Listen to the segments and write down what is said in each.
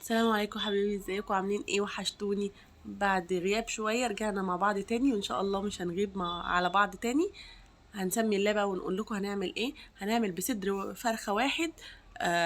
السلام عليكم حبايبي، ازيكم؟ عاملين ايه؟ وحشتوني. بعد غياب شوية رجعنا مع بعض تاني، وان شاء الله مش هنغيب على بعض تاني. هنسمي الله بقى ونقول لكم هنعمل ايه. هنعمل بصدر فرخة واحد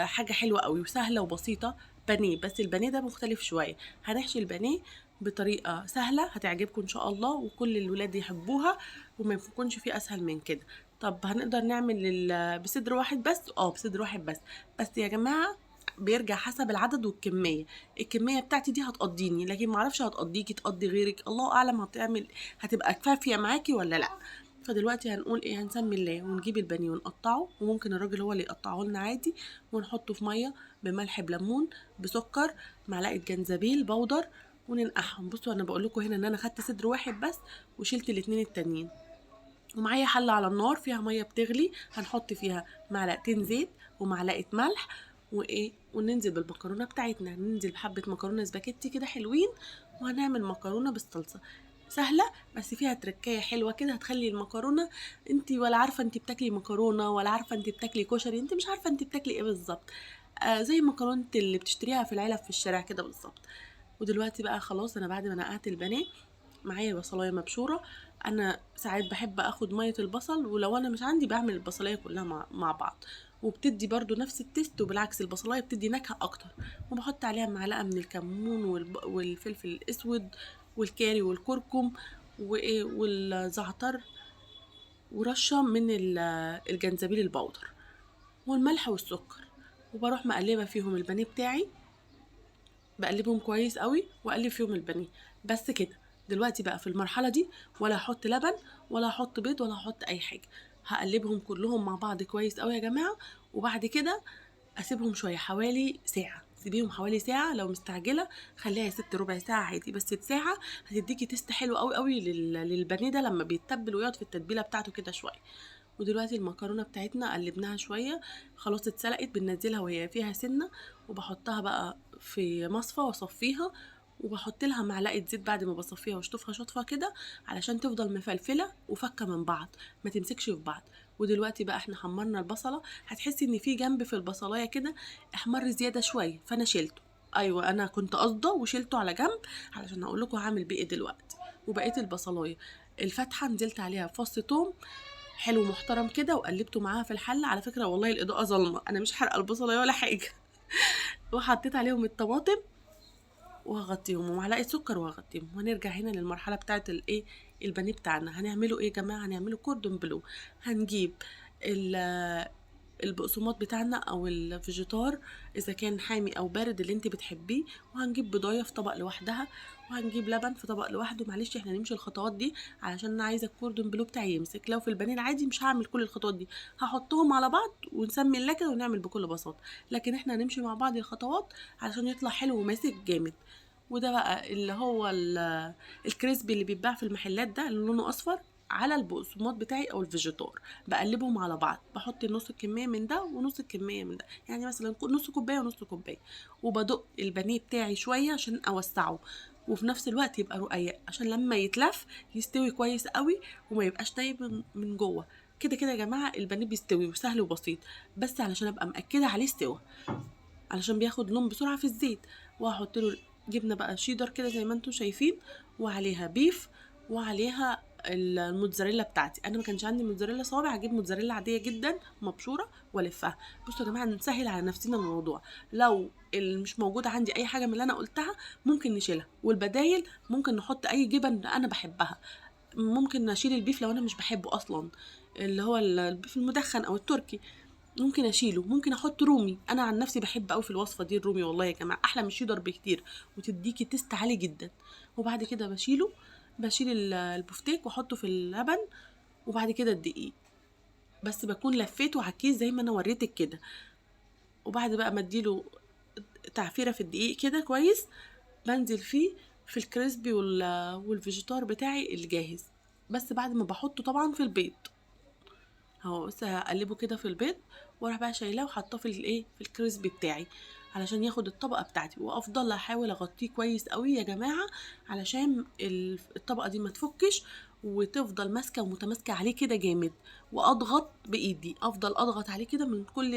حاجة حلوة قوي وسهلة وبسيطة، بانيه. بس البانيه ده مختلف شوية. هنحشي البانيه بطريقة سهلة هتعجبكم ان شاء الله، وكل الولاد يحبوها، وما يكونش فيه اسهل من كده. طب هنقدر نعمل بصدر واحد بس؟ بصدر واحد بس. بس يا جماعة بيرجع حسب العدد والكمية. الكمية بتاعتي دي هتقضيني، لكن معرفش هتقضيكي تقضي غيرك، الله اعلم هتبقى كافية معاكي ولا لا. فدلوقتي هنقول ايه؟ هنسمي الله ونجيب البانيه ونقطعه، وممكن الراجل هو اللي يقطعه لنا عادي، ونحطه في مية بملح بليمون بسكر معلقه جنزبيل بودر وننقعهم. بصوا انا بقول لكم هنا ان انا خدت صدر واحد بس وشلت الاتنين التانيين. ومعايا حله على النار فيها مية بتغلي، هنحط فيها معلقتين زيت ومعلقة ملح وايه، وننزل بالمكرونه بتاعتنا. ننزل بحبه مكرونه سباكيتي كده حلوين، وهنعمل مكرونه بالصلصه سهلة بس فيها تركايه حلوة كده، هتخلي المكرونه انت ولا عارفه انت بتاكلي مكرونه ولا عارفه انت بتاكلي كشري، انت مش عارفه انت بتاكلي ايه بالظبط. زي المكرونه اللي بتشتريها في العلب في الشارع كده بالظبط. ودلوقتي بقى خلاص انا بعد ما نقعت البانيه معايا بصلايه مبشوره. انا ساعات بحب اخد مية البصل، ولو انا مش عندي بعمل البصلايه كلها مع بعض، وبتدي برضو نفس ال taste، وبالعكس البصلايه بتدي نكهة اكتر. وبحط عليها معلقه من الكمون والفلفل الاسود والكاري والكركم وايه والزعتر، ورشه من الجنزبيل البودر والملح والسكر. وبروح مقلبه فيهم البانيه بتاعي، بقلبهم كويس قوي واقلب فيهم البانيه بس كده. دلوقتي بقى في المرحلة دي ولا هحط لبن ولا هحط بيض ولا هحط اي حاجة، هقلبهم كلهم مع بعض كويس قوي يا جماعة. وبعد كده اسيبهم شوية حوالي ساعة، سيبيهم حوالي ساعة، لو مستعجلة خليها يا ست ربع ساعة عادي، بس ساعة هتديكي taste حلو قوي قوي للبانيه ده لما بيتبل ويقعد في التتبيله بتاعته كده شوية. ودلوقتي المكرونه بتاعتنا قلبناها شوية خلاص اتسلقت، بننزلها وهي فيها سنة، وبحطها بقى في مصفى واصفيها، وبحط لها معلقه زيت بعد ما بصفيها واشطفها شطفه كده علشان تفضل مفلفله وفكه من بعض ما تمسكش في بعض. ودلوقتي بقى احنا حمرنا البصله، هتحسي ان في جنب في البصلايه كده احمر زيادة شوية، فانا شيلته. ايوه انا كنت قاصده وشيلته على جنب علشان اقول لكم هعمل بيه ايه دلوقتي. وبقيت البصلايه الفاتحة نزلت عليها فص توم حلو محترم كده وقلبته معاها في الحلة. على فكرة والله الاضاءة ظلمه، انا مش حارقه البصلايه ولا حاجة. وحطيت عليهم الطماطم وهغطيهم ومعلقة سكر وهغطيهم. وهنرجع هنا للمرحلة بتاعه الايه البانيه بتاعنا. هنعمله ايه يا جماعة؟ هنعمله كوردون بلو. هنجيب البقسماط بتاعنا او الفيجيتار اذا كان حامي او بارد اللي انت بتحبيه، وهنجيب بضايه في طبق لوحدها، وهنجيب لبن في طبق لوحده. معلش احنا نمشي الخطوات دي علشان انا عايزه الكوردون بلو بتاعي يمسك. لو في البانيه العادي مش هعمل كل الخطوات دي، هحطهم على بعض ونسمي الله كده ونعمل بكل بساطة، لكن احنا هنمشي مع بعض الخطوات علشان يطلع حلو وماسك جامد. وده بقى اللي هو ال crispy اللي بيتباع في المحلات ده اللي لونه اصفر على البقسماط بتاعي او الفيجيتار، بقلبهم على بعض. بحط نص الكمية من ده ونص الكمية من ده، يعني مثلا نص كوباية ونص كوباية. وبدق البانيه بتاعي شوية عشان اوسعه، وفي نفس الوقت يبقى رقيق عشان لما يتلف يستوي كويس قوي وما يبقاش طيب من جوه. كده كده يا جماعة البانيه بيستوي وسهل وبسيط، بس علشان ابقى مأكده عليه استوى، علشان بياخد لون بسرعة في الزيت. وهحط له جبنه بقى شيدر كده زي ما انتم شايفين، وعليها beef، وعليها الموتزاريلا بتاعتي. انا ما كانش عندي موتزاريلا صوابع، هجيب موتزاريلا عادية جدا مبشوره والفها. بصوا يا جماعة نسهل على نفسنا الموضوع، لو مش موجود عندي اي حاجة من اللي انا قلتها ممكن نشيلها، والبدايل ممكن نحط اي جبن انا بحبها. ممكن نشيل ال beef لو انا مش بحبه اصلا، اللي هو ال beef المدخن او التركي ممكن اشيله. ممكن احط رومي، انا عن نفسي بحب قوي في الوصفة دي الرومي، والله يا جماعة احلى من الشيدر بكتير وتديكي taste عالي جدا. وبعد كده بشيل البفتيك واحطه في اللبن، وبعد كده الدقيق، بس بكون لفيته على الكيس زي ما انا وريتك كده. وبعد بقى ما اديله تعفيره في الدقيق كده كويس، بنزل فيه في ال crispy والفيجيتار بتاعي الجاهز، بس بعد ما بحطه طبعا في البيض اهو. بس هقلبه كده في البيض واروح بقى شايلاه وحطاه في الايه في ال crispy بتاعي علشان ياخد الطبقة بتاعتي. وافضل احاول اغطيه كويس قوي يا جماعة علشان الطبقة دي ما تفكش وتفضل ماسكه ومتماسكه عليه كده جامد، واضغط بايدي، افضل اضغط عليه كده من كل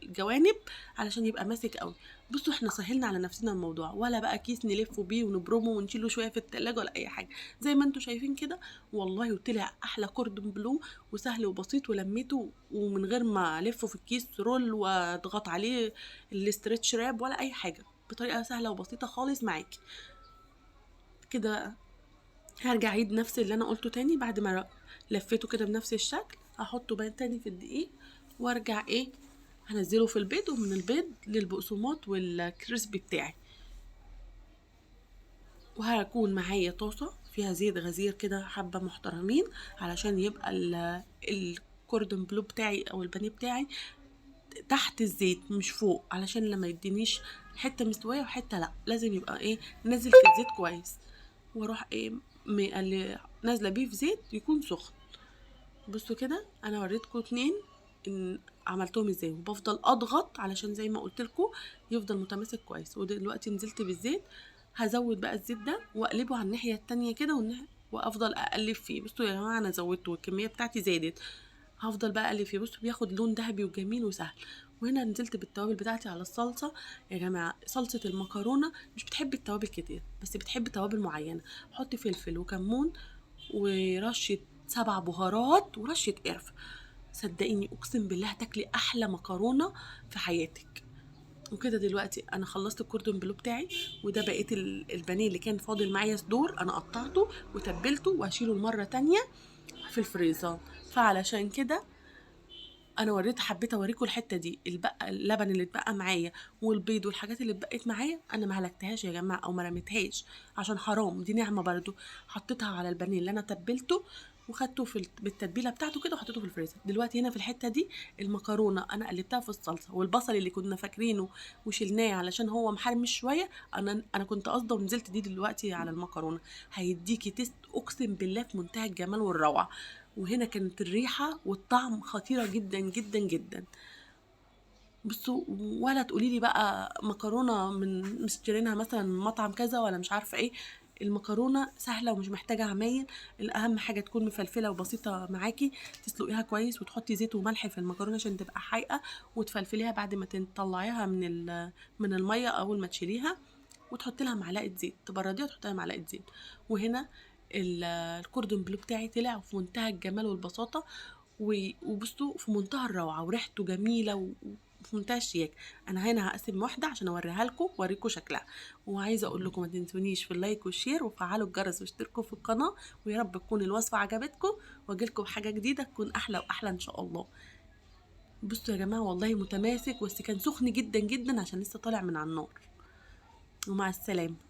الجوانب علشان يبقى ماسك قوي. بصوا احنا سهلنا على نفسنا الموضوع، ولا بقى كيس نلفه بيه ونبرمه ونشيله شوية في التلاجة ولا اي حاجة، زي ما انتم شايفين كده والله. وطلع احلى كوردون بلو وسهل وبسيط، ولميته ومن غير ما الفه في الكيس roll واضغط عليه ال stretch wrap ولا اي حاجة، بطريقة سهلة وبسيطة خالص معاكي كده. هرجع اعيد نفس اللي انا قلته تاني، بعد ما لفيته كده بنفس الشكل هحطه بقى تاني في الدقيق، وارجع ايه هنزله في البيض، ومن البيض للبقسماط وال crispy بتاعي. وهكون معايا طاسه فيها زيت غزير كده حبه محترمين، علشان يبقى الكوردون بلو بتاعي او البانيه بتاعي تحت الزيت مش فوق، علشان لما يدينيش حتة مستوية وحتة لا، لازم يبقى ايه نازل في الزيت كويس. واروح ايه نازله بيه في زيت يكون سخن. بصوا كده انا وريتكم 2 ان عملتهم ازاي، وبفضل اضغط علشان زي ما قلت لكم يفضل متماسك كويس. ودلوقتي نزلت بالزيت، هزود بقى الزيت ده واقلبه على الناحية التانية كده، وافضل اقلب فيه. بصوا يا جماعة انا زودته والكميه بتاعتي زادت، هفضل بقى اقلب فيه. بصوا بياخد لون ذهبي وجميل وسهل. وهنا نزلت بالتوابل بتاعتي على الصلصه. يا جماعة صلصه المكرونه مش بتحب التوابل كتير، بس بتحب توابل معينة. حطي فلفل وكمون ورشه 7 بهارات ورشه قرفه، صدقيني اقسم بالله هتاكلي احلى مكرونه في حياتك. وكده دلوقتي انا خلصت الكوردون بلو بتاعي، وده بقيت البانيه اللي كان فاضل معايا صدور، انا قطعته وتبلته وهشيله المرة تانية في الفريزر. فعلشان كده انا حبيت اوريكم الحتة دي، اللبن اللي اتبقى معايا والبيض والحاجات اللي اتبقت معايا انا ما هلكتهاش يا جماعة او ما رميتهاش، عشان حرام دي نعمه برضو. حطيتها على البانيه اللي انا تبلته وخدته بالتتبيله بتاعته كده وحطيته في الفريزر. دلوقتي هنا في الحتة دي المكرونه انا قلبتها في الصلصه، والبصل اللي كنا فاكرينه وشلناه علشان هو محرمش شوية، انا كنت قاصده ونزلت دي دلوقتي على المكرونه، هيديكي تيست اقسم بالله في منتهى الجمال والروعه. وهنا كانت الريحة والطعم خطيرة جدا جدا جدا. بصوا ولا تقولي لي بقى مكرونه من مشترينها مثلا من مطعم كذا ولا مش عارفه ايه، المكرونه سهلة ومش محتاجه عمايل. الاهم حاجة تكون مفلفله وبسيطة معاكي، تسلقيها كويس وتحطي زيت وملح في المكرونه عشان تبقى حايقه، وتفلفليها بعد ما تطلعيها من المية اول ما تشيليها، وتحطي لها معلقه زيت، تبرديها وتحطي لها معلقه زيت. وهنا الكوردون بلو بتاعي طلع في منتهى الجمال والبساطه، وبصوا في منتهى الروعة وريحته جميلة وفي منتهى الشياكه. انا هنا هقسم واحدة عشان اوريها لكم واوريكم شكلها. وعايزه اقول لكم ما تنسونيش في ال like وال share، وفعلوا الجرس واشتركوا في القناة، ويا رب تكون الوصفة عجبتكم واجي لكم بحاجة جديدة تكون احلى واحلى ان شاء الله. بصوا يا جماعة والله متماسك، بس كان سخن جدا جدا عشان لسه طالع من على النار. ومع السلامة.